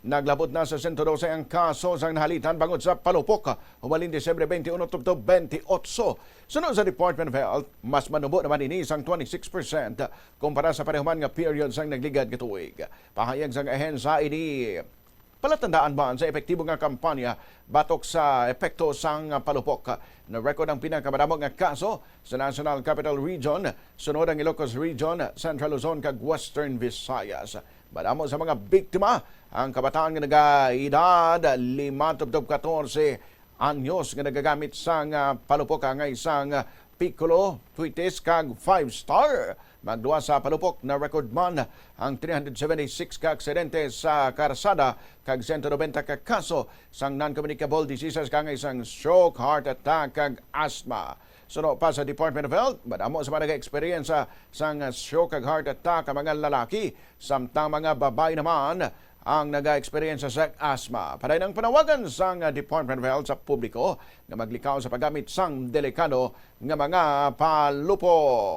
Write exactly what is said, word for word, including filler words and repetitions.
Naglabot na sa sento dose ang kaso sang nahalitan bangod sa palupok humalin Disyembre twenty-one tubtob twenty-eight. Suno sa Department of Health, mas manubo naman ini sang twenty-six percent kumpara sa parehuman nga period sang nagligad nga tuig. Pahayag sang ahensya, ini palatandaan man sa epektibo nga kampanya batok sa epekto sang palupok. Na-record ang pinakamadamo nga kaso sa National Capital Region, sunod ang Ilocos Region, Central Luzon, kag Western Visayas. Madamo sa mga biktima ang kabataan nga nagaedad lima tubtob katorse anyos nga nagagamit sang, ah, palupok, angay sang, ah, Piccolo, Twitis, kag Five Star. Magduwa sa palupok, na-record man ang three hundred seventy-six ka aksidente sa karsada kag sento nobenta ka kaso sang non-communicable diseases, kaangay sang stroke, heart attack, kag asthma. Suno pa sa Department of Health, madamo sa mga nag-eksperyensya sang stroke kag heart attack ang mga lalaki, samtang mga babayi naman ang naga-eksperyensya sa asthma. Padayon ang panawagan sang Department of Health sa publiko nga maglikaw sa paggamit sang delikado nga mga palupok.